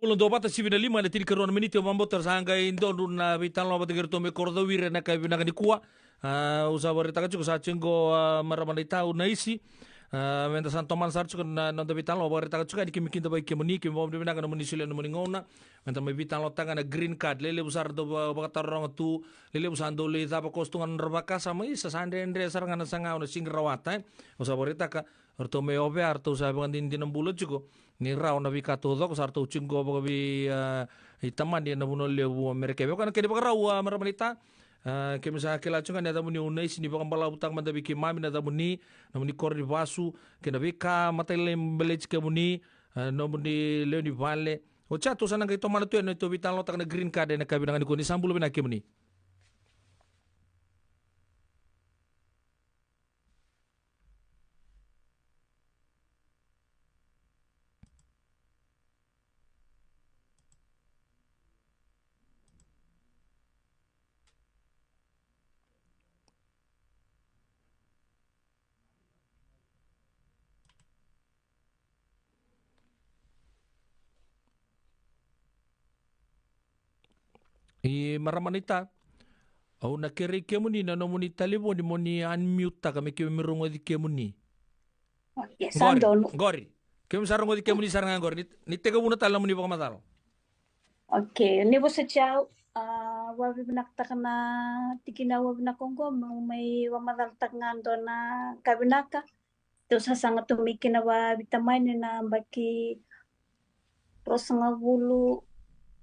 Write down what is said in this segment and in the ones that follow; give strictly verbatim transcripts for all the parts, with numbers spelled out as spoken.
Bula, dua vata sivi na lima ena tinikarua na miniti. Au vakabauta sa qai donu na veitalanoa vata kei ratou mai Korocauviri ena yakavi vinaka nikua. A, au sa vakaraitaka tiko, sa tiko qo, a, marama naita, au na isi. A, meda sa tomana sara tiko na noda veitalanoa, vakaraitaka tiko yani, keimami kidavaki kemuni, keimami vakavinavinaka na nomuni solia na nomuni gauna. Meda mai veitalanoataka na green card. Lelevu sara dau va-, vakataroga tu, lelevu sa dau lai cava koso tu ga na nodra vakasama, isa, sa dredre sara ga na saga, au na sega ni rawata, e. Au sa vakaraitaka, ratou mai Ovea, ratou sa vakadinadina bula tiko ni rawa na veika taucoko, sa ratou tiko qo vakavei, a, itamani ena vanua levu o Merika. Vei koya na kena ivakarau, a, marama naita, a, keimami sa kila tiko ga na yacamuni, au na isi, ni vakabalavutaka mada vei keimami na yacamuni, nomuni koro ni vasu, kei na veika matailalai baleti kemuni, a, nomuni lewe ni vale. Oti ya, tou sa na qai tomana tu yani na neitou veitalanoataka na green card ena yakavi vinaka nikua. Ni sa bula vinaka kemuni. I marama naita, au na kerei kemuni na nomuni talevoni mo ni unmute-taka me keimami rogoci kemuni. Okay, sa donu. Qori. Keimami sa rogoci kemuni sara ga qori. Ni, ni tekivuna tale na nomuni vakamacala. Okay, ni vosoti au, a, vakavinavinakataka na tikina vakavinaka oqo, meu mai vakamacalataka ga dua na ka vinaka. Tou sasaga tu mai kina vakaveitamani na yabaki ruasagavulu,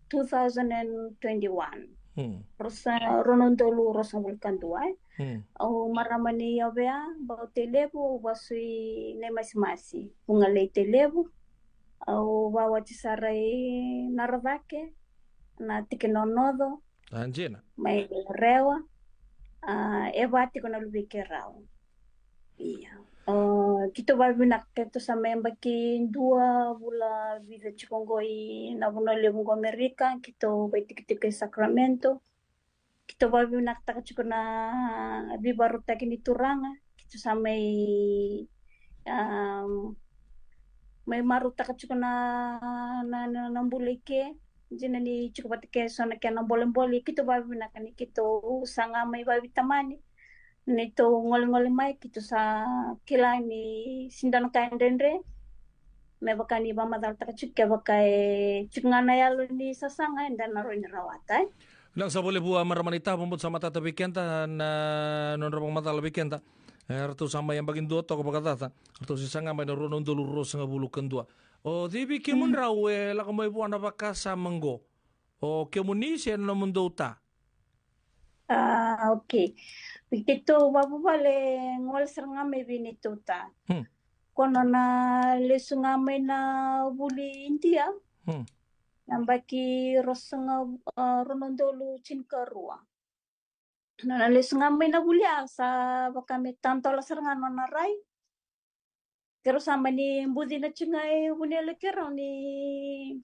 two thousand and twenty-one. Hmm. Ruasa-, rua na udolu ruasagavulu ka dua, e. Hmm. Au marama ni Ovea, Bau-Tailevu, au vasu i Naimasimasi, Vugalei-Tailevu. Au vakawati sara i Narocake, na tiki Nonoco. A, dina. Mai Rewa, a, e va tiko na luvei keirau. Ia. A, keitou vakavinavinaka, keitou sa mai yabaki dua vula vica tiko qo i na vanua levu qo Amerika, keitou vaitikotiko i Sacramento. Keitou vakavinavinakataka tiko na veivakarautaki ni Turaga. Keitou sa mai, a, mai marautaka tiko na, na, na, na bula i ke. Dina ni tiko vata kei so na kena bolebole, keitou vakavinavinaka ni keitou saga mai vakaveitamani. Neitou golegole mai, keitou sa kila ni sega ni dua na ka e dredre. Me vaka ni vakamacalataka tiko, kevaka e tiko ga na yalo ni sasaga, eda na rawa ni rawata, e. Vinaka sara vakalevu, a, marama naita, vakabauta sa matata vei keda na nodra vakamacala vei keda. E, ratou sa mai yabaki dua toka vakacaca. Ratou se saga mai na rua na udolu ruasagavulu ka dua. O cei vei kemudrau e lako mai vua na vakasama qo? O kemuni se na nomudou ta? A, okay. Vei keitou vakavuvale, gole sara ga mai vei neitou ta. Hmm. Ko nona lesu ga mai na vuli Idia. Hmm. Na yabaki ruasaga, a, rua na udolu tinikarua. Nona lesu ga mai na vuli ya, sa vaka me tadola sara ga nona rai. Keirau sa mani bucina tiko ga e vuniyaloi keirau ni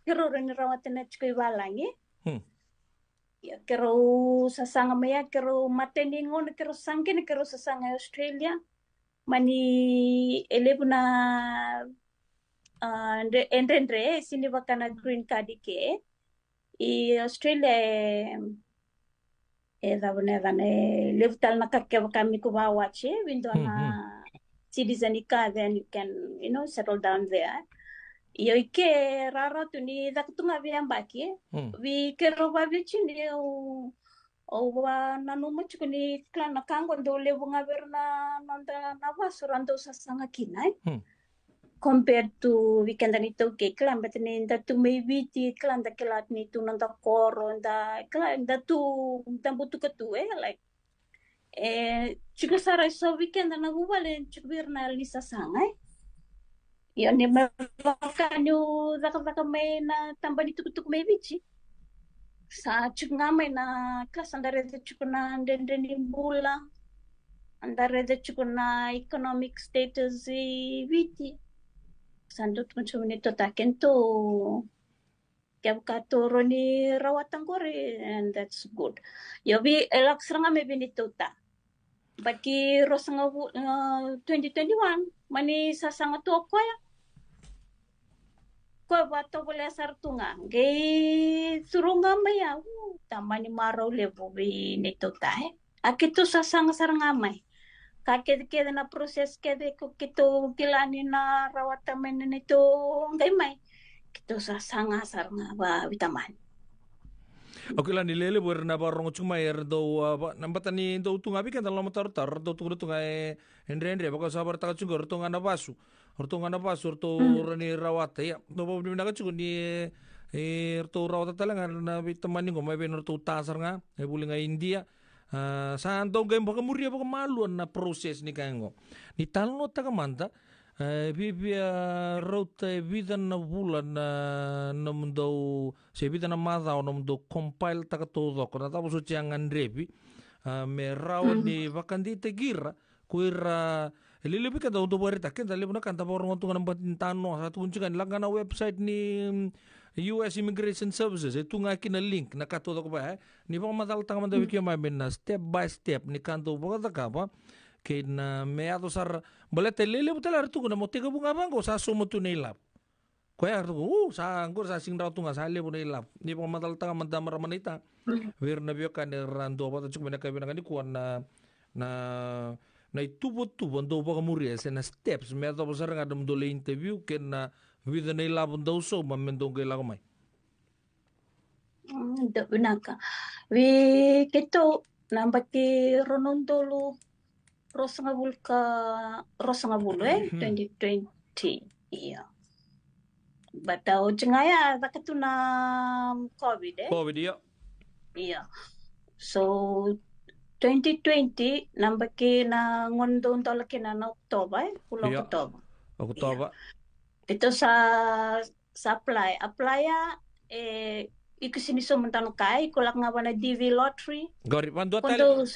keirau rawa ni rawata na tiko i valagi. Hmm. Ia, keirau sasaga mai ya, keirau matai ni gauna keirau sasaga kina, keirau sasaga e Australia. Mani e levu na, a, dre-, e dredre, e sega ni vaka na green card i ke. I Australia e, e cava na yacana, e levu tale na ka kevaka me ko vakawati, e, vei dua na, mm, mm, citizen i ka, then you can, you know, settle down there. Io, i ke rara tu ni caka tu ga veiyabaki, e. Mm. Vei keirau vakaveitini, au, au a nanuma tiko ni kila na ka qo dau levu ga vei ira na noda na vasu ra dau sasaga kina, e. Mm. Compared to vei keda na iTaukei, kila, baleta ni da tu mai Viti, kila, da kila ni tu noda koro, da kila, da tu, da butuka tu, e, like, e, tiko sara e so vei keda na vuvale, tiko vei ira na yalo ni sasaga, e. Io, ni me vaka niu cakacaka mai na tabana ni tukutuku mai Viti. Sa tiko ga mai na kila, sa da raica tiko na dredre ni bula. Da raica tiko na economic status i Viti. Sa dau tukuna tiko ni tou ta, keitou, kevaka tou rawa ni rawata qori, and that's good. Io, vei, e lako sara ga mai vei neitou ta. Yabaki ruasagavulu, e, twenty twenty-one, mani sasaga tu o koya. koya vakatovolea sara tu ga. Qai curu ga mai ya, u, tamani marau levu vei neitou ta, e. A keitou sasaga sara ga mai. Ka kecekece na process kece ko keitou kila ni na rawata mai na neitou qai mai. Keitou sasaga sara ga vaveitamani. Au kila ni lelevu era na vakarorogo tiko mai, era dau, a, va-, na bata ni dau tu ga vei keda na lomatarotaro, era dau tukuna tu ga e, e dredre, vaka sa vakaraitaka tiko, eratou ga na vasu. Eratou ga na vasu, eratou rawa ni rawata. Ia, dau vakavinavinaka tiko ni, e, eratou rawata tale ga na veitamani qo, mai vei nodratou ta sara ga, e vuli ga i Idia. A, sa dau qai vakamuria vakamalua na process ni ka qo. Ni talanoataka mada, e, via, via rauta e vica na vula na, nomudou, se vica na macawa nomudou compile taka taucoko na cava soti a gadrevi, a, me rawa ni vakadeitaki ira, ko ira, e lelevu vei keda, au dau vakaraitaka, keda levu na ka da vakarorogo tu ga na bati ni tanoa, sa tukuni tiko ga ni lako ga na website ni, mm, U S Immigration Services, e tu ga kina link, na ka taucoko vaya, e. Ni vakamacalataka mada vei keimami na step by step ni ka dau vakacakava, kei na me yaco sara, baleta e lelevu tale era tukuna mo tekivu ga vaqo, sa sauma tu na ilavo. Koya era tukuna, u, sa qori sa sega ni rawa tu ga, sa levu na ilavo. Ni vakamacalataka mada marama naita vei ira na veiwekani era duavata tiko mai na yakavi vinaka nikua na, na, na ituvatuva dau vakamuria, se na steps me yacova sara ga na nomudou lai interview, kei na vica na ilavo dau sauma me dou qai lako mai. Mm, dau vinaka. Vei keitou, na yabaki rua na udolu ruasagavulu ka ruasagavulu, e? Mhm. Twenty twenty. Ia. But, a, oti ga ya, caka tu na COVID, e? COVID, ia. Ia. So, twenty twenty, na yabaki na gauna dau dola kina na October, e? Vula October. October. Ia. Keitou sa sa apply, apply ya, e, iko sega ni sauma dua na ka, iko lako ga vua na D V Lottery. Qori, vadua tale.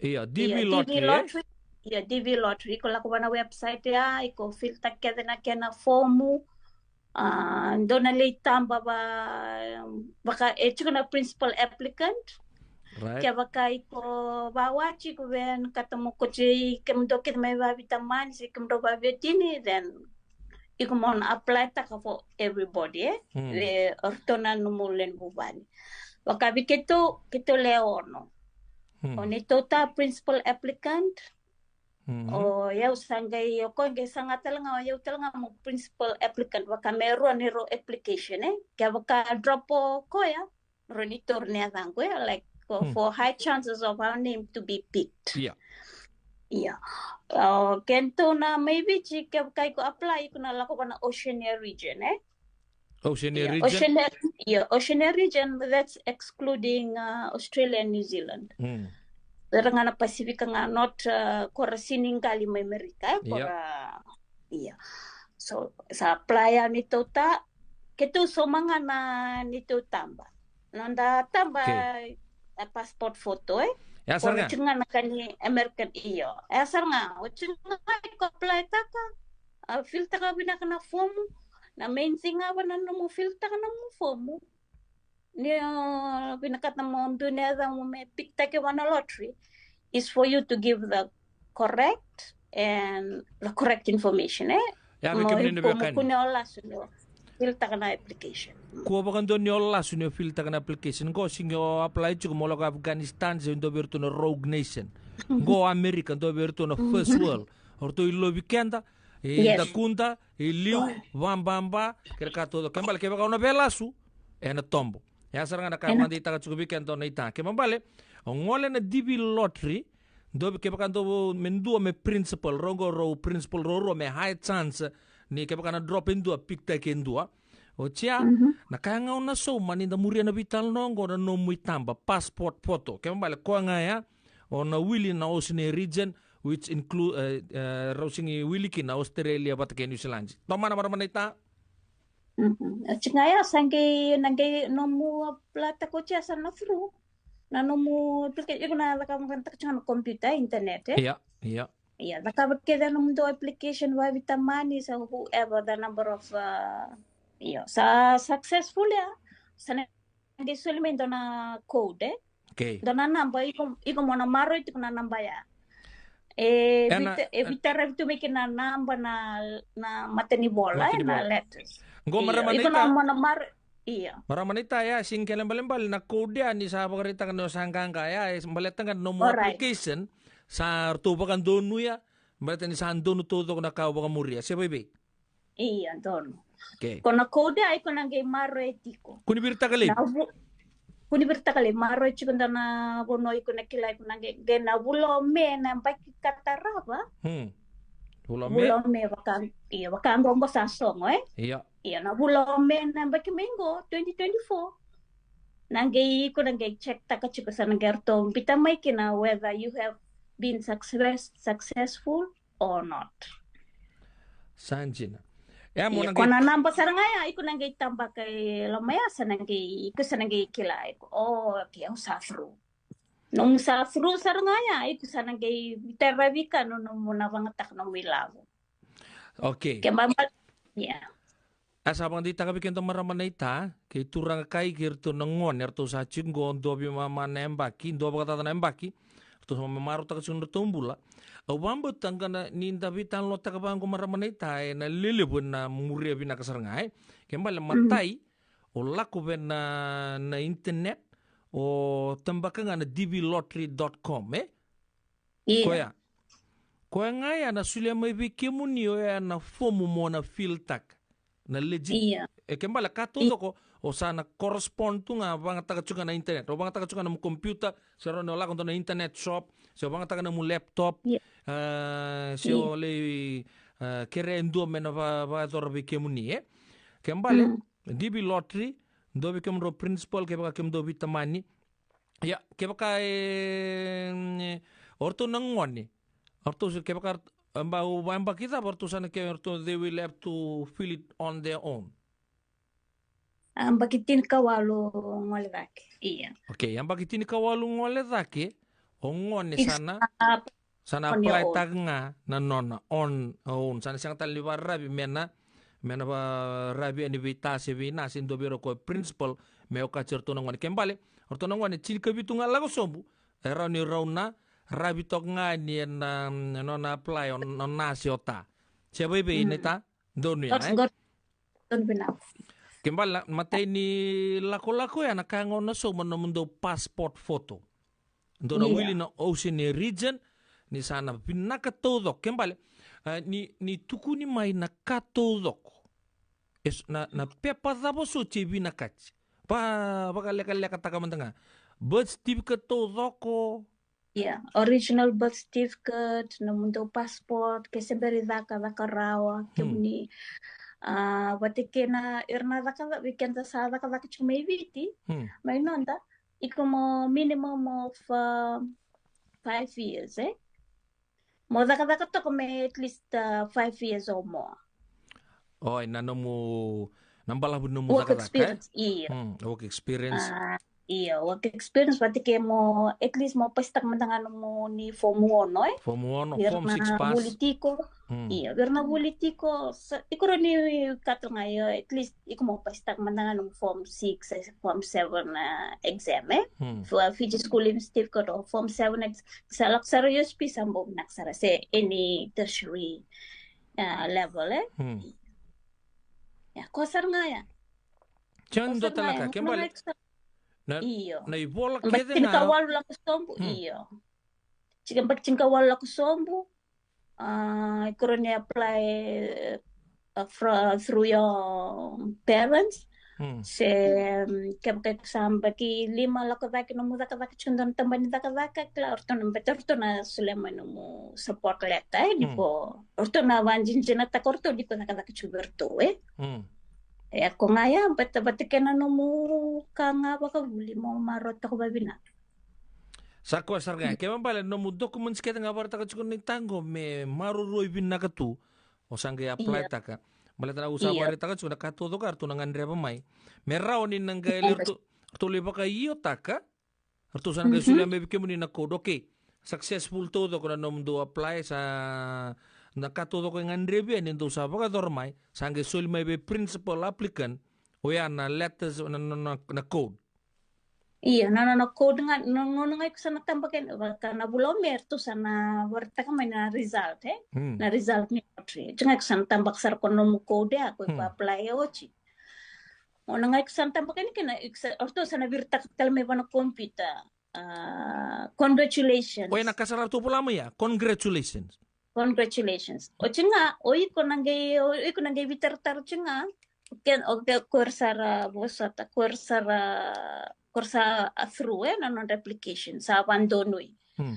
Ia, D V Lottery, e? Ia, D V Lottery, iko lako vua na website ya, iko fill taka kece na kena fomu. A, dua na lai taba va, vaka, e tiko na principal applicant. Right. Kevaka iko vawati, iko via na ka tamo ko tei, kemudou kece mai vaveitamani, se kemudou vaveiwatini, then iko mo na apply taka for everybody, e? Mm. Le, o ratou na nomu lewe ni vuvale. Vaka vei keitou, keitou le ono. Mm. O neitou ta principal applicant. Mm. O yau sa qai, o koya qai saga tale ga, o yau tale ga mo principal applicant. Vaka me rua ni rau application, e? Kevaka drop o koya, rau ni toro ni yacaqu, e, like, for, hmm, for high chances of our name to be picked. Yeah. Yeah. Uh, keitou na mai Viti, ke, ke iko apply, iko na lako vua na Oceania region, e? Oceania region? Oceania, yeah, Oceania region, that's excluding, uh, Australia and New Zealand. Mm. Era ga na Pasifika ga, not, uh, ko ra siniqali mai Amerika, e? Ko ra, yeah. So, sa apply ya neitou ta, keitou sauma ga na neitou taba. Noda taba, okay, a passport photo, e? Ya sara ga. Oti ga na ka ni American, io. Ya sara ga, oti ga iko apply taka, a fill taka vinaka na fomu, na main thing ga vua na nomu fill taka na nomu fomu. Ni o vinakata mo dua na yacamu me pick taki vua na lottery is for you to give the correct and the correct information, e? Ya, mo kune o lasu ni o fill taka na application. Kua vakadua ni o lasu ni o fill taka na application. Qo sega ni o apply tiko mo lako Afghanistan, se dua vei iratou na rogue nation. Qo America, dua vei iratou na first world. O ratou i lovi keda, i dakuda, i liu, vababa, kei na ka taucoko. Kena ibalebale kevaka o na veilasu, ena tobo. Ya sara ga na ka e vakadeitaka tiko vei keda o na ita. Kena ibalebale, o gole na D V lottery, dua vei, kevaka dua me dua me principal, rau qo rau principal ruarua me high chance ni kevaka na drop e dua, pick taki e dua. Oti ya, na ka ga o na sauma ni da muria na veitalanoa qo, na nomu itaba, passport photo. Kena ibalebale koya ga ya, o na wili na Oceania region, which include, e, e, rau sega ni wili kina Australia vata kei New Zealand. Tomana marama naita. Mhm. Oti ga ya, sa qai, na qai nomu apply taka oti ya sa na through. Na nomu application, iko na cakava ga taka tiko ga na computer, internet, e? Ia, ia. Ia, cakava kece na nomudou application vaveitamani, so whoever the number of, uh, io, sa successful ya. Sa na qai soli mai dua na code, e? Okay. Dua na naba, iko, iko mo na maroroi tiko na naba ya. E, e na vita, e vita ravi tu mai kina na naba na, na matanivola, e na letters. Qo marama na ita. Iko na mona mar-, ia. Marama na ita, ia, sega ni kena balebale na code ya ni sa vakaraitaka ni o sa qaqa, ia, e baleta ga na nomu application, sa ratou vakadonuya, baleta ni sa donu taucoko na ka o vakamuria. Se vaivei? Ia, donu. Okay. Ko na code ya, iko na qai maroroya tiko. Kua ni viritaka laivi. Na vu-, kua ni viritaka laivi, maroroya tiko dua na vanua iko na kila iko na qai, qai na vula o Me na yabaki ka tarava. Hmm. Vula o Me. Vula o Me vaka, ia, vaka qo sa sogo, e? Ia. Ia, na vula o Me na yabaki mai qo, twenty twenty-four. Na qai iko na qai check taka tiko sa na qai ratou biuta mai kina whether you have been success-, successful or not. Sa dina. E, mo na qai ko na naba sara ga ya, iko na qai tabaka e loma ya, sa na qai, iko sa na qai kila iko. Oh, okay, au sa through. Nomu sa through sara ga ya, iko sa na qai taravi ka no, nomu na vagataka nomu ilavo. Okay. Ke mama, yeah. A sa vakadeitaka vei keda marama na ita, kei turaga kai kei ratou na gone, ratou sa tiko qo, dua veimama na yabaki, dua vakacaca na yabaki, ratou sa marautaka tiko na ratou bula. Au vakabauta ga na ni da veitalanoataka vaqo marama na ita, e na lelevu na muria vinaka sara ga, e. Ke bale matai, o lako vei na, na internet, o tabaka ga na D V lottery dot com, e? Ia. Koya. Koya ga ya na solia mai vei kemuni oya na fomu mo na fill taka. Na legit. Ia. E ke bale ka taucoko, o sa na correspond tu ga vagataka tu ga na internet. O vagataka tu ga na nomu computer, se rawa ni o lako dua na internet shop, se o vagataka na nomu laptop, ia, e, se o lai, e, kerea e dua me na va-, vakayacora vei kemuni, e? Ke bale, D V lottery, dua vei kemudrau principal, kevaka kemudou veitamani, ia, kevaka e, e, o ratou na gone. O ratou se kevaka, e, ba, o, ba, yabaki cava o ratou sa na ke, o ratou, they will have to fill it on their own. A, yabaki tinikawalu gole cake. Ia. Okay, yabaki tinikawalu gole cake, o gone sa na, sa na apply taka ga na nona on own. Sa na sega tale ni vararavi me na, me na vararavi yani vei ta se vei na se dua vei ira ko principal, me okati ratou na gone. Ke bale, ratou na gone tinikavitu ga lako sobu, e rawa ni rau na ravi toka ga ni na, na nona apply o na se o ta. Se vaivei na ita? Donu ya, e? Donu vinaka. Ke bale, matai ni lakolako ya na ka ga o na sauma na nomudou passport photo. Dou na wili na Oceania region, ni sa na vinaka taucoko. Ke bale, e, ni, ni tukuni mai na ka taucoko. E s-, na, na pepa cava soti e vinakati. Va, vakalekalekataka mada ga. Birth certificate taucoko. Ia, original birth certificate, nomudou passport, ke se bera ni caka, caka rawa, kemuni, a, vata kei na, ira na caka, vei keda sa cakacaka tiko mai Viti, mai noda, iko mo minimum of, a, five years, e? Mo cakacaka toka me at least, a, five years or more. Oi, na nomu, na balavu ni nomu cakacaka, e? Work experience, io. Hmm, work experience. A, io, work experience, vata kei mo, at least mo pasitaka mada ga nomu ni form ono, e? Form ono, form six pass. Vuli tiko. Hmm. Io, vei ira na vuli tiko, sa, iko rawa ni kaya ga, io, at least iko mo pasitaka mada ga nomu form six, e, form seven, a, exam, e? Hmm. For Fiji School Leaving Certificate or form seven ex-, sa lako sara U S P sa bau vinaka sara se any tertiary, a, level, e? Hmm. Ia, ko sara ga ya. Ko sara ga ya. Ke bale. Na, io, na ivola kece ga. Tinikawalu lako sobu, io. Tiko baki tinikawalu lako sobu. A, iko rawa ni apply, a, fro-, through your parents. Hmm. Se, mm, kevaka iko sa baki lima lako cake nomu cakacaka tiko dua na tabana ni cakacaka, kila o ratou na beta o ratou na solia mai nomu support letter, e, ni ko o ratou na vakadinadinataka o ratou ni ko cakacaka tiko vei ratou, e. Hmm. E, ko ga ya, beta, beta kei na nomu ka ga vakavuli mo marautaka vavinaka. Sa koya sara ga, kevaka bale nomu documents kece ga vakaraitaka tiko na itago me maroroi vinaka tu, o sa qai apply taka. Baleta na au sa vakaraitaka tiko na ka taucoko ratou na gadreva mai. Me rawa ni na qai ratou, ratou lai vakaiotaka, ratou sa na qai solia mai vei kemuni na code. Okay, successful taucoko na nomudou apply, sa na ka taucoko e gadrevi yani dou sa vakayacora mai, sa qai soli mai vei principal applicant, oya na letters, na, na, na, na code. Io, na nona code ga, na nona ga iko sa na tabaka, vaka na vula o Me ratou sa na vakaraitaka mai na result, e? Hmm. Na result ni lottery. Oti ga iko sa na tabaka sara ko na nomu code ya, ko iko Hmm. apply e oti. O na ga iko sa na tabaka ni kena, iko sa, o ratou sa na viritaka tale mai vana computer. Ah, congratulations. O ya na ka sa ratou vola mai ya. Congratulations. Congratulations. Oti ga, o iko na qai, o iko na qai veitaratara oti ga. Ken, o ke, ko ira sa ra vosota, ko ira sa ra, ko ira sa a through, e, na nodra application, sa vadonui. Hmm.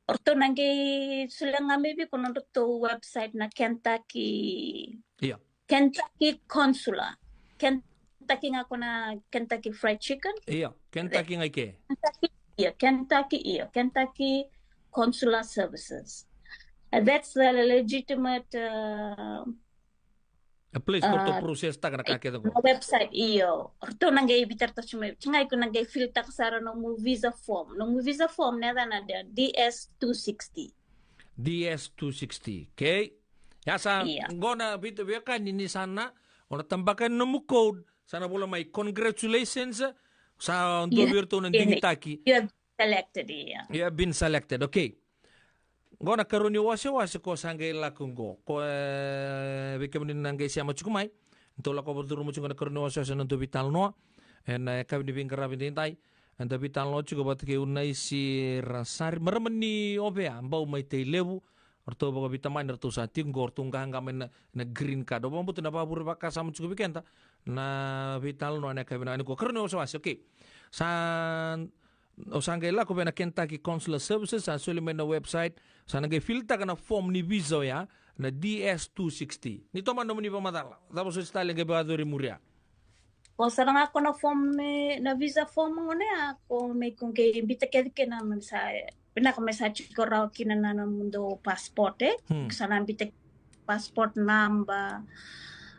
O ratou na qai solia ga mai vei iko na nodratou website na Kentucky. Io. Kentucky Consular. Kentucky ga ko na Kentucky Fried Chicken. Io, Kentucky ga i ke. Kentucky, io, Kentucky, io, Kentucky Consular Services. And that's the legitimate, uh, A place ko ratou uh, process taka na ka kece qo. Na website, io. O ratou na qai veitaratara mai. Oti ga iko na qai fill taka sara nomu visa form. Nomu visa form na yacana D S two sixty. D S two sixty, okay? Ya sa, Io. Qo na vita veiwekani ni sa na, o na tabaka nomu code, sa na vola mai congratulations, sa dua vei iratou na digitaki. You have selected, io. You have been selected, okay. Qo na karua ni wasewase ko sa qai lako qo. Ko, e, vei kemuni na qai sema tiko mai. Tou lako vakacuruma tiko na karua ni wasewase na dua veitalanoa. E na, e, yakavi ni veiqaravi daidai. Eda veitalanoa tiko vata kei Unaisi Rasari, marama ni Ovea, bau mai Tailevu. O ratou vakaveitamani, ratou sa tiko qo, o ratou qaqa mai na, na green card. O vakabauta na vakavure vakasama tiko vei keda na veitalanoa na yakavi vinaka nikua. Karua ni wasewase, okay. Sa, o sa qai lako vei na Kentucky Consular Services, sa soli mai na website, sa na qai fill taka na form ni visa oya, na D S two sixty. Ni tomana nomuni vakamacala, cava soti tale qai vakayacori muria? Ko sara ga ko na form, e, na visa form gona ya, ko me ko qai biuta kece kina me sa, vinaka me sa tiko rawa kina na nomudou passport, e? Hmm. Ko sa na biuta passport number,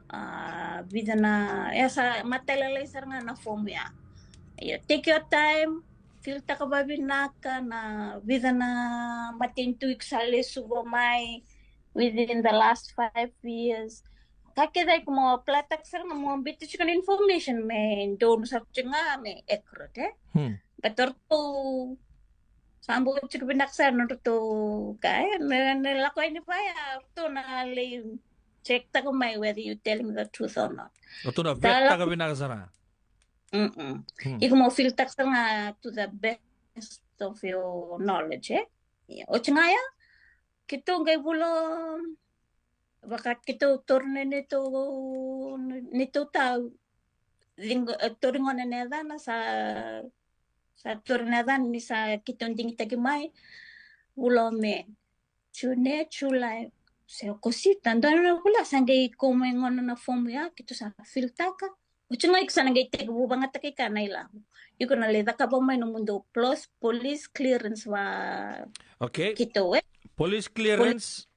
ah, vica na, e sa matailalai sara ga na form ya. Io, take your time, fill taka vavinaka na vica na matanitu iko sa lesuva mai, within the last five years. Ka kece iko mo apply taka sara ga mo biuta tiko na information me donu sara tiko ga me accurate, e? Hmm. But o ratou sa bau tiko vinaka sara nodratou ka, e, na, na lako yani vaya, o ratou na lai check taka mai whether you telling the truth or not. O ratou na vet taka vinaka sara. Mm-mm. Hmm. Iko mo fill taka sara ga to the best of your knowledge, e? Ia, oti ga ya, keitou qai vula, vaka keitou taura na neitou, neitou tau, ciqo, e, taura gona na yacana sa, sa taura na yacana ni sa keitou digitaki mai, vula o Me, June, July, se Okosita, dua na vula sa qai kau mai gona na form ya, keitou sa fill taka. Oti ga iko sa na qai tekivu vagataki kina na ilavo. Iko na lai cakava mai nomudou plus police clearance va Okay. keitou, e? Police clearance,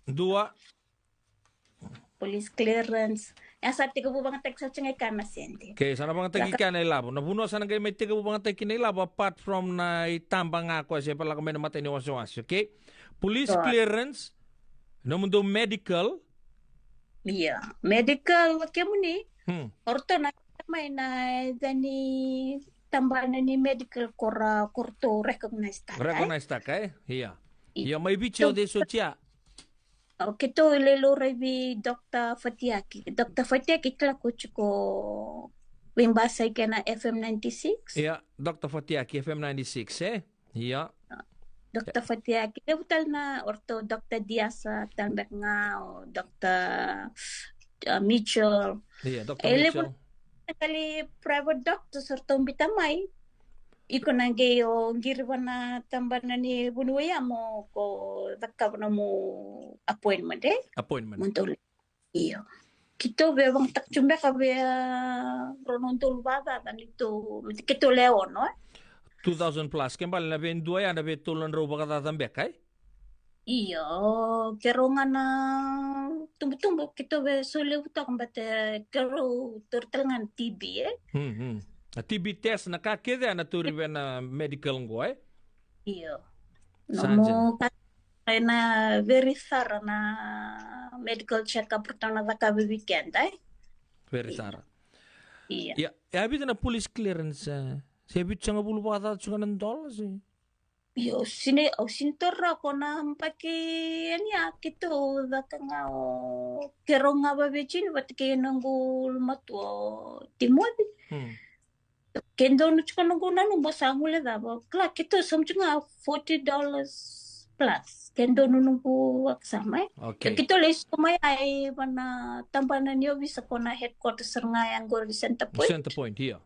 dua. Police clearance. Ya sa tekivu vagataki sa oti ga kina na sede. Okay, sa na vagataki kina na ilavo. Na vanua sa na qai mai tekivu vagataki na ilavo, apart from na itaba ga ko se lako mai na matai ni wasewase, okay? Police clearance, nomudou medical. Ia, medical kemuni. Hmm. O ratou na mai na, e, ni tabana ni medical ko ra, ko ratou recognize taka, e? Recognize taka, e? Ia. Ia. Ia, mai Viti o cei sotia? O keitou lai laurai vei Doctor Fatiaki. Doctor Fatiaki kila ko tiko veibasai kei na F M ninety-six. Ia, Doctor Fatiaki, F M ninety-six, e? Ia. Doctor Fatiaki, levu tale na o ratou Doctor Diasa tale beka ga, o Doctor, uh, Mitchell. Ia, Doctor Mitchell. E levu tale private doctors o ratou biuta mai. Iko na qai o qiri vua na tabana ni vuniwai ya mo ko cakava nomu appointment, e? Appointment. Mo dou Io. Keitou via vagataka tu beka vei, ah, rua na udolu vakacaca ni tou, keitou lewe ono, e? Two thousand plus, ke bale na vei dua ya na vei tolu na drau vakacaca beka, e? Io, keirau ga na tubutubu, keitou via solevu toka, but, eh, keirau tauri tale ga na T B, e? Hmm, hmm. Na T B test, na ka kece ya na tauri vei na medical qo, e? Io. Sa dina. Nomu ka Ena very thorough na medical check-up ratou na cakava vei keda, e? Very thorough. Ia. Ia, e a vica na police clearance, eh, Te vitusagavulu vakacaca tu ga na dola se? Io, sini, au sini taura ko na baki yani a keitou caka ga o keirau ga vavejini vata kei noqu ulumatua o Timoci. Hmm. Ke donu tiko noqu nanuma sa gule cava, kila keitou sauma tiko ga forty dollars plus. Ke donu noqu vakasama, e. Okay. Keitou lai sauma ya e va na tabana ni ovisa ko na headquarters sara ga ya qori Center Point. Center Point, io.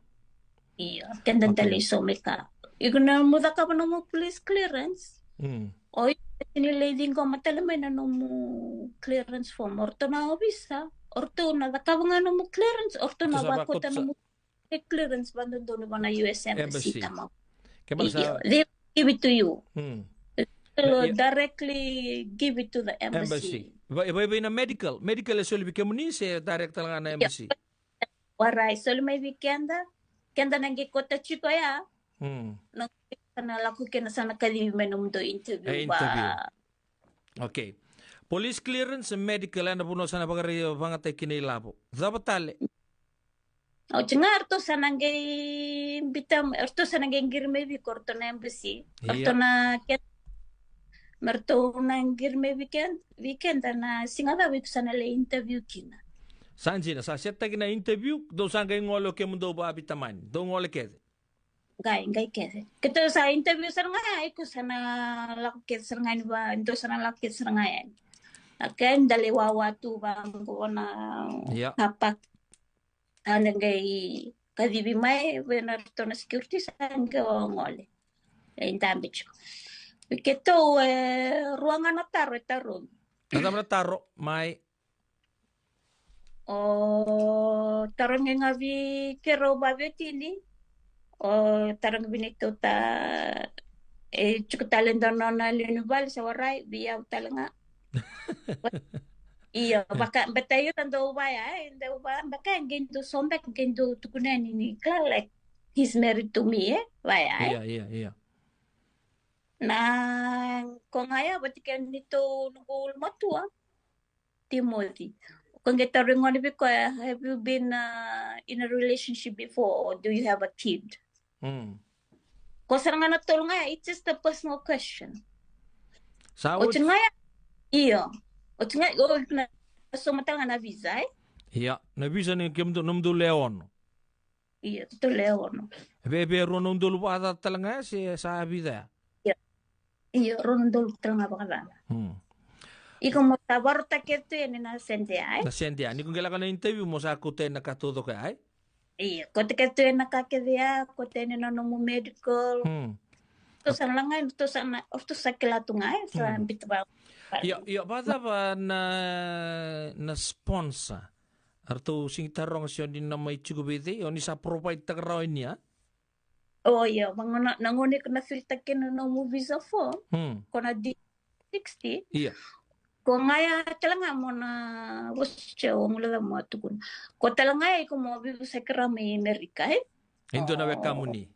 Io, keda da lai sauma ka. Iko na nomu cakava nomu police clearance. Mm. O iko ni lai ciqoma tale mai na nomu clearance form. O ratou na ovisa, o ratou na cakava ga nomu clearance, o ratou na vakota nomu clearance vadodonu va na U S Embassy. Embassy. Tamau. Ke mara sa... Io, they give it to you. Mm. Io, directly give it to the embassy. Embassy. Vei, vei, vei na medical. Medical e soli vei kemuni se direct tale ga na embassy? Warai, soli mai vei keda. Keda na qai kauta tiko ya. Mm. Na, na lako kina sa na kacivi mai nomudou interview. E, interview. Okay. Police clearance, medical, ena vanua sa na vakarai vakayagataki kina ilavo. Cava tale? Oti ga eratou sa na qai bita, eratou sa na qai qiri mai vei iko, eratou na embassy. Ia. Eratou na ke-, eratou na qiri mai vei ke-, vei keda na siga cava iko sa na lai interview kina. Sa dina, sa setaki na interview, dou sa qai gole o kemudou vaveitamani. Dou gole kece. Qai, qai kece. Keitou sa interview sara ga, iko sa na lako kece sara ga yani va, dou sa na lako kece sara ga yani. Okay, da lai wawa tu vaqo na car park. Ia. Sa na qai kacivi mai vei na ratou na security, sa qai o gole. E dabe tiko. Keitou e rua ga na taro e tarogi. Na cava na taro, mai? O tarogi ga vei keirau vaveiwatini. O tarogi vei neitou ta, e tiko tale dua na nona lewe ni vale, sa warai, vei au tale ga. Io, vaka, baleta io na dau vaya, e, dau va, beka e qai dau so beka, qai dau tukuna yani ni kila, like, he's married to me, e, vaya, e. Ia, ia, ia. Na, ko ga ya, vata kei neitou noqu ulumatua, Timoci. Ko qai tarogi gona vei koya, have you been, uh, in a relationship before or do you have a kid? Mm. Ko sara ga na tolu ga ya, it's just a personal question. Sa oti ga ya, io. Oti ga, o, na, so mataka na visa, e? Ia, na visa ni kemudou, nomudou lewe ono. Io, keitou lewe ono. Vei, vei rua na udolu vakacaca tale ga ya se sa vica ya? Io. Io, rua na udolu tale ga vakacaca. Hmm. Iko mo sa vakarautaka kece tu yani na sede ya, e? Na sede ya. Ni ko qai lako na interview mo sa kauta yani na ka taucoko ya, e? Io, kauta kece tu yani na ka kece ya, kauta yani na nomu medical. Hmm. Ratou sa laga, ratou sa na, ratou sa kila tu ga, e? Sa bita va. Io, io, vakacava na, na sponsor? Eratou sega ni taroga se o ni na mai tiko vei cei, o ni sa provide taka rawa yani, a? O io, vagona, na gauna iko na fill taka kina na nomu visa form, hmm, ko na D sixty. Ia. Ko ga ya tale ga mo na vosa, o gula ca mo a tukuna. Ko tale ga ya iko mo veivosaki rawa mai Amerika, e? E dua na wekamuni.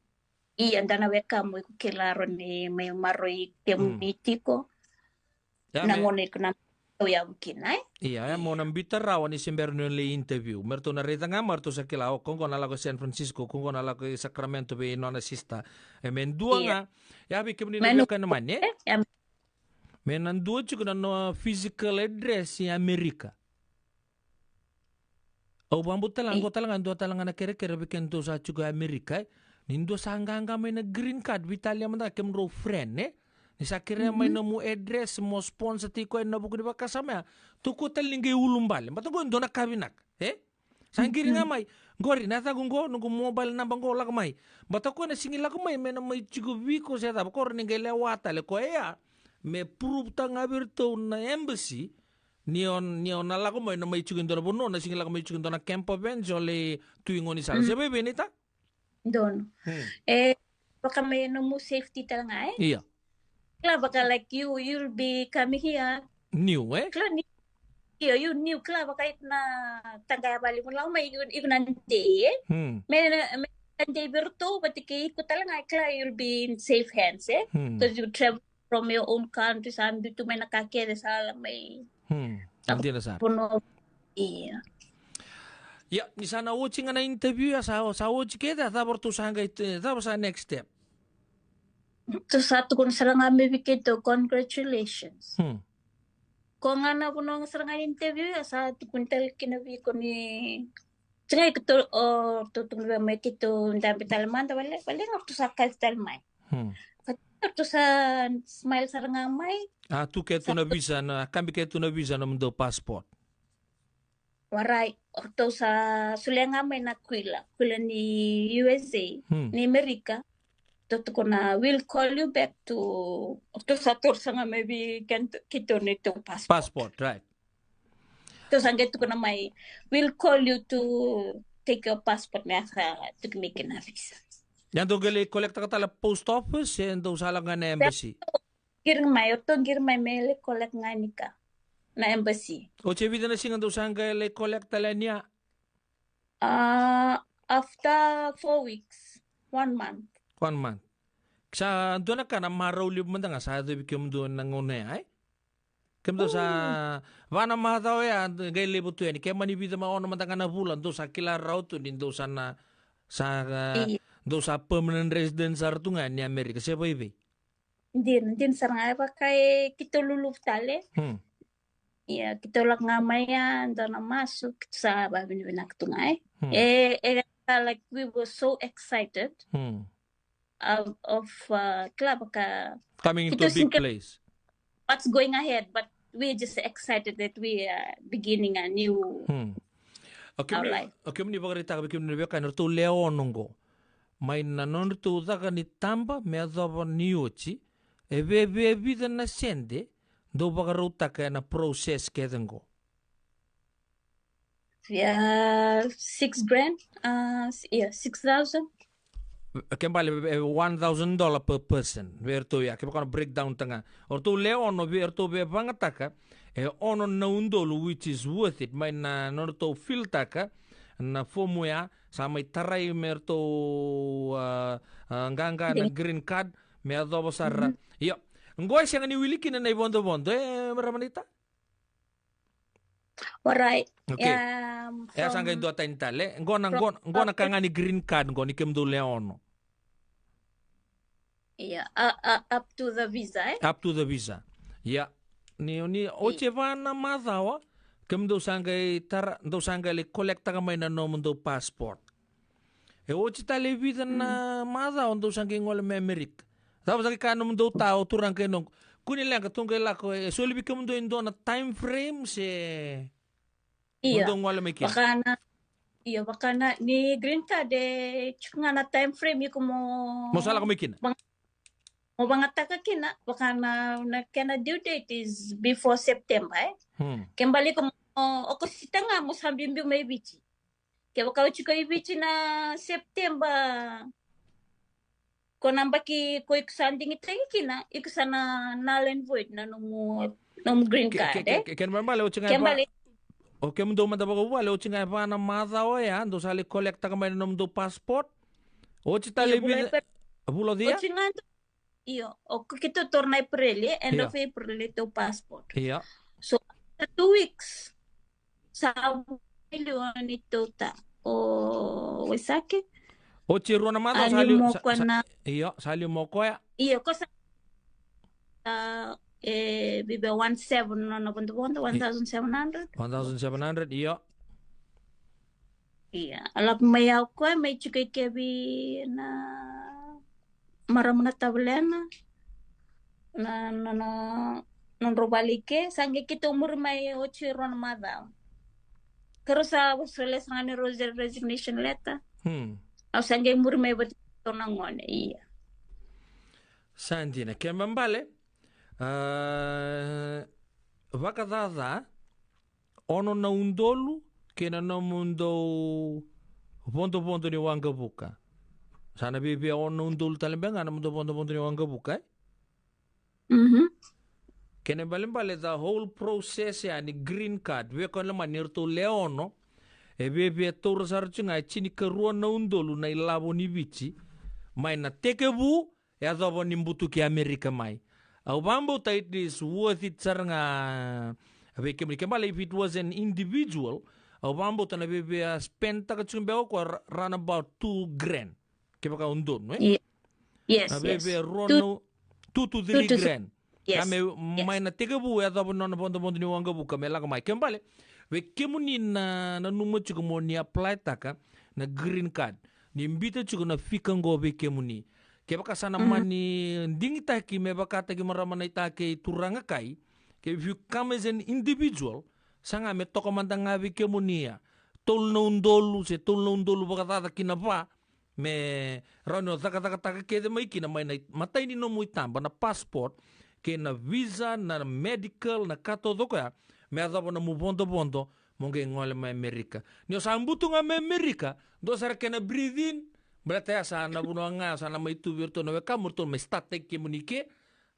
Ia, dua na wekamu iko kila rawa ni mai maroroi kemuni tiko. Ia, na gauna iko na tauyavu kina, e? Ia, ia, mo na bita rawa ni se bera ni o lai interview. Me ratou na raica ga, me ratou sa kila, o, ko qo na lako i San Francisco, ko qo na lako i Sacramento vei nona sister. E, me dua ga. Ia, vei kemuni na veiwekani lomani, e? Me na dua tiko na nomu physical address i Amerika. Au vakabauta tale ga, qo tale ga, dua tale ga na kerekere vei kemudou sa tiko i Amerika, e. Ni dua sa qaqa mai na green card, veitalia mada ga kemudrau friend, e. Ni sa kerea mai nomu address mo sponsor tiko ena vuku ni vakasama ya. Tukuna tale ni qai ulubale. Baleta qo e dua na ka vinaka, e? Sa qiri ga mai. Qori, na yacaqu qo, noqu mobile number qo, lako mai. Baleta o koya na sega ni lako mai me na mai tiko vei iko se cava, ko rawa ni qai lewa tale o koya ya. Me prove taka ga vei iratou na embassy, ni o, ni o na lako mai, na mai tiko e dua na vanua, na sega ni lako mai tiko e dua na camper van, se o lai tu i gaunisala. Se vei vei, Nita? Donu. Hmm. E, vaka me nomu safety tale ga, e? Ia. Kila vaka, like, you, you'll be coming here. New, e? Kila ni, io, you new, kila vaka iko na taqaya vale, mo lako mai iko, iko na dei, e? Hmm. Me na, me na dei vei iratou, vata kei iko tale ga, kila you'll be in safe hands, e? Hmm. 'Cause you travel from your own country, sa biu tu mai na ka kece, sa la mai. Hmm. Dina sara. Ia. Ia, ni sa na oti ga na interview, ia sa, sa oti kece, a cava ratou sa qai, cava sa next step? Ratou sa tukuna sara ga mai vei keitou, congratulations. Hmm. Ko ga na vanua ga sara ga interview, ia sa tukuna tale kina vei iko ni, sa qai keitou, o, ratou tukuna vei mai keitou dabe tale mada, vale, vale ga ratou sa kaci tale mai. Hmm. Ka ratou sa smile sara ga mai. A tu keitou na visa, na kabi keitou na visa, nomudou passport. Warai, o ratou sa solia ga mai na kuila, kuila ni U S A, Hmm. ni Amerika. Ratou tukuna, "We'll call you back to," o ratou sa taura sara ga mai vei keitou neitou passport. Passport, right. Ratou sa qai tukuna mai, "We'll call you to take your passport," me a sa tuki mai kina visa. Ia dou qai lai collect-taka tale post office, e dou sa lako ga na embassy? Qiri mai, o ratou qiri mai me lai collect ga ni ka na embassy. Oti e vica na siga dou sa qai lai collect tale yani? Ah, after four weeks, one month. One month. Sa dua na ka na marau levu mada ga sa yacovi kemudou na gauna ya, e? Kemudou sa, Mm. va na macawa ya, qai levu tu yani, ke mani vica, ma ono mada ga na vula, dou sa kila rawa tu ni dou sa na, sa, ah, Io. dou sa permanent resident sara tu ga ni Amerika, se vaivei? Dina, dina sara ga, e vaka e keitou luluvu tale. Hmm. Ia, keitou lako ga mai ya, dua na masu, keitou sa vavinavinaka tu ga, e. Hmm. E, e, like, we were so excited Hmm. of, of, uh, kila vaka Coming into a keitou big sega ni place. What's going ahead, but we're just excited that we are beginning a new Hmm. Okay, our mani, life. Okay, mani vakaraitaka vei kemuni na veiwekani, ratou lewe ono qo. Mai na nodratou caka ni taba me yacova ni oti, e veve vica na sede dou vakarautaka ena process kece qo? Yeah, six grand. Uh, s-, yeah, six thousand. Ke bale, e one thousand dollar per person vei ratou ya, ke vaka na breakdown-taka ga. O ratou lewe ono, vei ratou via vakayagataka e ono na udolu, which is worth it, mai na nodratou fill-taka na fomu ya, sa mai tarai me ratou, ah, ah, qaqa na Green. Green card, me yacova sara. Mhm. Io. Qo e sega ni wili kina na ivodovodo, e, Ramanita? Warai. Okay. Ia, e a sa qai from, duatani tale. Qo na, from, qo, qo na ka ga ni green card, qo ni kemudou lewe ono. Ia, a, a, up to the visa, e? Up to the visa. Ia. Ni, ni, oti e va na macawa, kemudou sa qai tara, dou sa qai lai collect-taka mai na nomudou passport. E oti tale e vica na macawa dou sa qai gole mai Amerika. Cava sa qai kaya nomudou ta, o turaga kei noqu? Kua ni leqa, tou qai lako, e soli vei kemudou e dua na time frame se Io. Mo dou gole mai kina? Vaka na, io, vaka na, ni green card e tiko ga na time frame iko mo, mo sa lako mai kina, mo vagataka kina, vaka na, na kena due date is before September, e? Hmm. Ke bale iko mo, o Okosita ga mo sa biubiu mai Viti. Kevaka o tiko i Viti na September, ko na yabaki ko iko sa digitaki kina, iko sa na null and void na nomu, nomu green card, e? Ke, ke, ke, kena ibalebale, oti ga e va, o kemudou mada vakavuvale, oti ga e va na macawa oya dou sa lai collect-taka mai na nomudou passport. Oti tale i Viti, vula o cei? Oti ga, io, o keitou taura na April, e, end of April e tou passport. Io. So, after two weeks, sa liu o neitou ta, o Waisake. Oti e rua na macawa sa liu, sa, sa, io, sa liu mai o koya. Io, ko sa, a, e viavia one seven na nona vodovodo, one thousand seven hundred. One thousand seven hundred, io. Io, a lako mai o koya, mai tiko i ke vei na marama na tavalena, na, na, na, na nodrau vale i ke, sa qai keitou muri mai oti e rua na macawa. Keirau sa solia sara ga neirau resignation letter. Hmm. Au sa qai muri mai vata kei ratou na gone, io. Sa dina, kena ibalebale, a, vakacaca, ono na udolu kei na nomudou vodovodo ni waqavuka. Sa na viavia ono na udolu tale beka ga na nomudou vodovodo ni waqavuka, e? Mhm. Kena ibalebale, the whole process ya ni green card, vei koya na loma ni ratou lewe ono, e viavia taura sara tiko ga e tinikarua na udolu na ilavo ni Viti mai na tekivu e yacova ni butuki Amerika mai. Au vakabauta it is worth it sara ga vei kemuni. Kena ibalebale, if it was an individual, Au vakabauta na vevea spend taka tiko beka o koya ra- run about two grand. Kevaka o donu, e? Ye- Yes, Na yes. vevea rua Two, na two to two three to three. grand. Yes. Ka me Yes. mai na tekivu e yacova na nona vodovodo ni waqavuka me lako mai. Kena bale, vei kemuni na nanuma tiko mo ni apply taka na green card. Ni bita tiko na fika qo vei kemuni. Kevaka sa na Mhm. mani digitaki me vakataki marama na itake i turaga kai. Ke if you come as an individual, sa ga me toka mada ga vei kemuni ya. Tolu na udolu se tolu na udolu vakacaca ki na va, me rawa ni o cakacakataka kece mai kina mai na i- matai ni nomu itaba na passport, kei na visa, na medical, na ka taucoko ya, me yacova na mu vodovodo, mo qai gole mai Amerika. Ni o sa butu ga mai Amerika, dua sara kena breathe in, baleta ya sa na vanua ga, sa na mai tu vei iratou na wekamu, ratou mai start taki kemuni ke,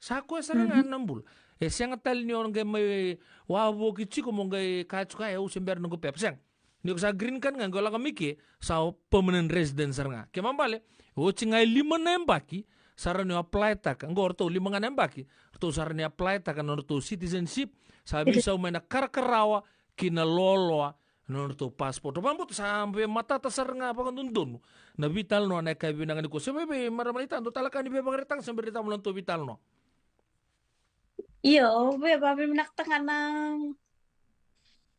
sa koya sara ga Mhm. na bula. E sega tale ni o qai mai wavoki tiko mo qai kaya tiko, "Ai, au se bera noqu pepa." Sega. Ni ko sa green card ga, qo lako mai ke, sa o permanent resident sara ga. Kena bale, oti ga e lima na yabaki, sa rawa ni o apply taka. Qo ratou lima ga na yabaki, ratou sa rawa ni apply taka na nodratou citizenship, sa veisau mai na karakarawa ki na loaloa na nodratou passport. Vakabauta sa veimatata sara ga vakadodonu na veitalanoa na yakavi vinaka nikua. Se vei vei marama na itaba, dua tale ka ni veivakaraitaka se bera ni cava na nodratou veitalanoa. Io, au via vakavinavinakataka na,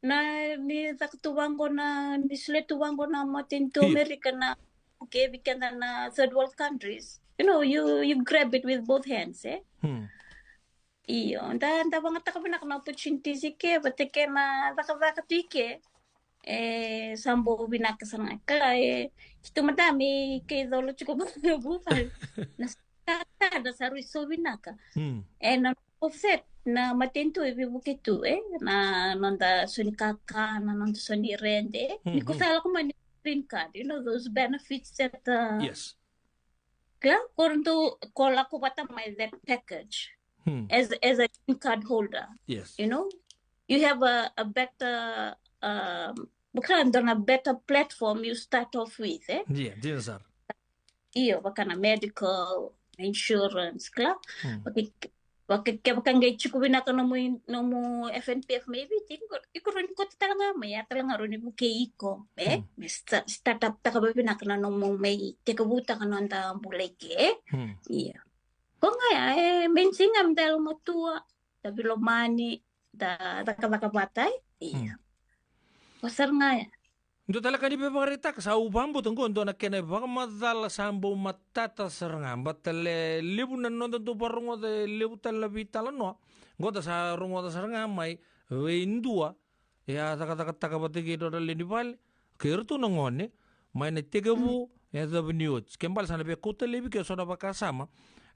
na ni caka tu vaqo na, ni solia tu vaqo na matanitu Io. Amerika na, okay, vei keda na third world countries. You know, you, you grab it with both hands, e? Hmm. Io, da, da vagataka vinaka na opportunities i ke, vata kei na cakacaka tu i ke. E, sa bau vinaka sara ga. Ka, e, keitou mada me kei colo tiko vakavuka. Na sa, sa, da sa rui so vinaka. Hmm. E, na offset, na matanitu e veivuke tu, e, na noda so ni kaka, na noda so ni rent, e. Hmm, Ni ko hmm. sa lako mai ni green card, you know, those benefits that, uh, Yes. Kila, ko ratou, ko lako vata mai that package. Hmm. As, as a green card holder. Yes. You know, you have a, a better, um, bukan dona better platform you start off with, e? Io, dina sara. Io, vaka na medical, insurance, kila. Hmm. Vaka, vaka, kevaka qai tiko vinaka nomu, nomu F N P F mai Viti, iko, iko rawa ni kauta tale ga mai, ya tale ga rawa ni vukei iko, e? Hmm. Me sta-, start up taka vakavinaka na nomu mai tekivutaka noda bula i ke, e? Hmm. Io. Ko ga ya, e, main thing ga me da yalomatua, da veilomani, da cakacaka vata, e? Io. Hmm. Ko sara ga ya. Dua tale ka ni veivakaraitaka, sa au vakabauta qo dua na kena ivakamacala sa bau matata sara ga, baleta e levu na noda dau vakarogoca, e levu tale na veitalanoa. Qo da sa rogoca sara ga mai vei dua e a cakacakataka vata kei ira na lewe ni vale kei iratou na gone mai na itekivu e yacovi ni oti. Kena bale sa na via kauta laivi ke so na vakasama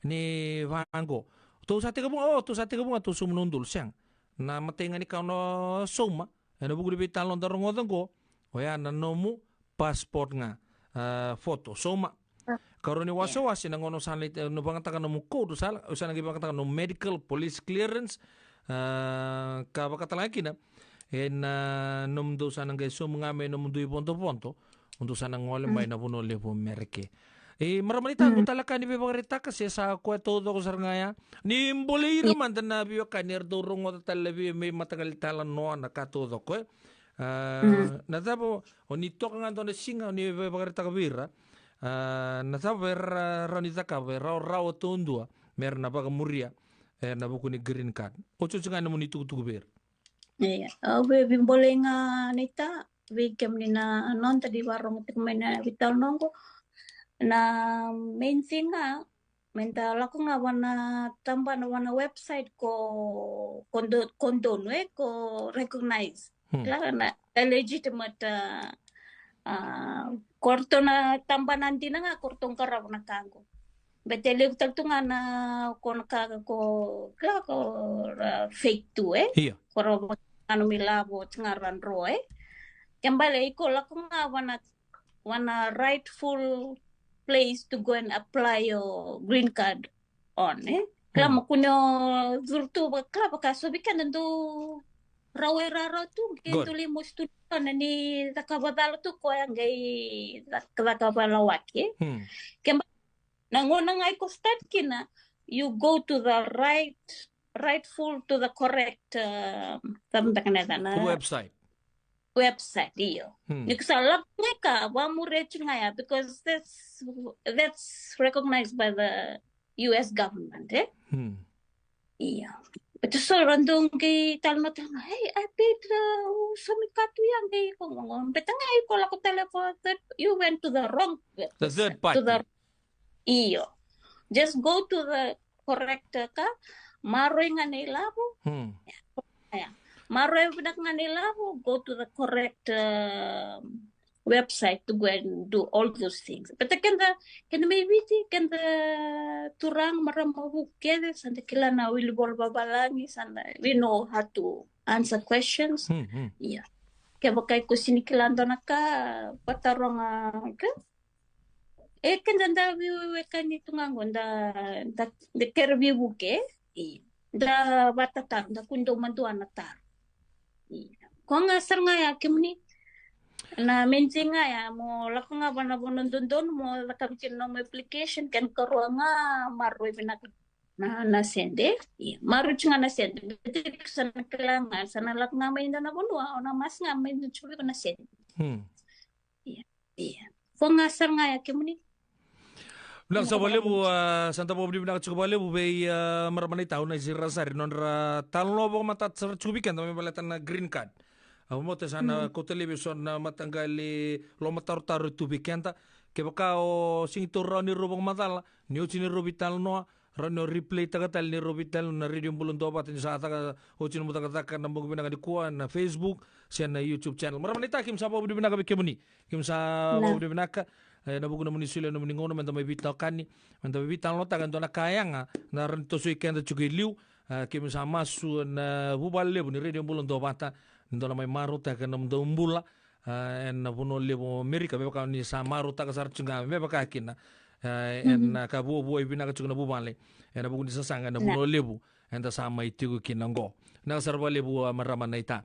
ni vaqo. Tou sa tekivu ga, o, tou sa tekivu ga, tou sauma na udolu, sega. Na matai ga ni ka o na sauma ena vuku ni veitalanoa da rogoca qo, oya na nomu passport ga, a, photo. Sauma. Karua ni wasewase na gauna o sa na, e, na vakayagataka nomu code, sa, o sa na qai vakayagataka nomu medical, police clearance, a, ka vakatalega kina ena nomudou sa na qai sauma ga mai nomudou ivodovodo, o dou sa na gole mai na vanua levu o Merika. E, marama ni tadu, tale ka ni veivakaraitaka se sa koya taucoko sara ga ya. Ni bolei ira mada na veiwekani era dau rogoca tale vei, me mataqali talanoa na ka taucoko, e. A, na cava, o ni toka ga dua na siga, o ni veivakaraitaka vei ira. A, na cava era rawa ni cakava, e rawarawa taudua me ra na vakamuria ena vuku ni green card. Otioti ga na nomuni tukutuku vei ira. Ia, au via veibolei ga naita, vei kemuni na noda ni varogo tiko mai na veitalanoa qo. Na main thing ga, me da lako ga vana tabana, vana website ko, ko do-, ko donu, e, ko recognize. Hmm. Kila na, e legitimate, a, a, ko ratou na tabana dina ga ko ratou qarava na ka qo. Baleta e levu tale tu ga na ko na ka ko, kila ko ra fake tu, e? Io. Ko ra vakanuinui lavo tiko ga ra dro, e? Kena bale iko lako ga vana, vana rightful place to go and apply your green card on, e? Kila, hmm, mo kune o curu tu, vaka, kila, vaka so vei keda dau rawai rarau tu, ke dau lai mosi tu na ni cakava cala tu koya qai caka, cakava lawaki, e? Hmm. Kena Na gauna ga iko start kina, you go to the right, rightful, to the correct, uh, cava beka na yacana? Website. Website, io. Hmm. Ni ko sa lako ga i ka, vakamuri tu ga ya, because that's, that's recognized by the U S government, eh? Hmm. Io. But so ra dau qai talanoa tale ga, "Hey, I paid, uh, so many ka tu ya qai ko, ko, ko." But ga iko lako tale for that, you went to the wrong website. The third party. To the, io. Just go to the correct, uh, ka, maroroi ga na ilavo. Hmm. Io. Maroroi vinaka ga na ilavo, go to the correct, uh, website to go and do all those things. But keda, keda mai Viti, keda turaga, marama vuku kece, sa da kila na wili vola vavalagi, sa da, we know how to answer questions. Hmm, hmm. Io. Kevaka iko sega ni kila dua na ka, vataroga, ke? E, keda da veiwekani tu ga qo, da, da, da kere veivuke, e, da vatataro, da kua ni dau madua na taro. E, ko ga sara ga ya kemuni. Na message ga ya, mo lako ga vua na vanua dodonu, mo cakava kina nomu application, kena ikarua ga, maroroi vinaka na, na sede. E, maroroi tu ga na sede. Bete sa na kila ga, sa na lako ga mai dua na vanua, o na masu ga mai dua tu ga na sede. Hmm. Ia, ia. Ko ga sara ga ya kemuni. Vinaka sara vakalevu, a, sa da vakavinavinaka tiko vakalevu vei, a, marama naita, Naisi Rasari, nodra talanoa vakamatata sara tiko vei keda me baleta na green card. A, vakamatata sa na, hmm, kauta laivi eso na mataqali lomatarotaro tu vei keda. Kevaka o sega ni taura rawa ni rau vakamacala, ni oti ni rau veitalanoa, rawa ni o replay taka tale ni rau veitalanoa na Radio Bula Duavata ni sa caka, oti nomu cakacaka na bogi vinaka nikua na Facebook se na YouTube channel. Marama naita, keimami sa vakavinavinaka vei kemuni. Keimami sa vakavinavinaka, e, ena vuku nomuni solia nomuni gauna meda mai veitokani, meda mai veitalanoataka e dua na ka yaga, na rawa ni tosoi keda tiko i liu. A, keimami sa masu ena vuvale levu ni Radio Bula Duavata, ni dou na mai marautaka na nomudou bula, a, ena vanua levu o Amerika, me vaka ni sa marautaka sara tiko ga, me vaka kina, a, ena ka vuavuai vinaka tiko na vuvale, ena vuku ni sasaga ena vanua levu eda sa mai tiko kina qo. Vinaka sara vakalevu, a, marama naita.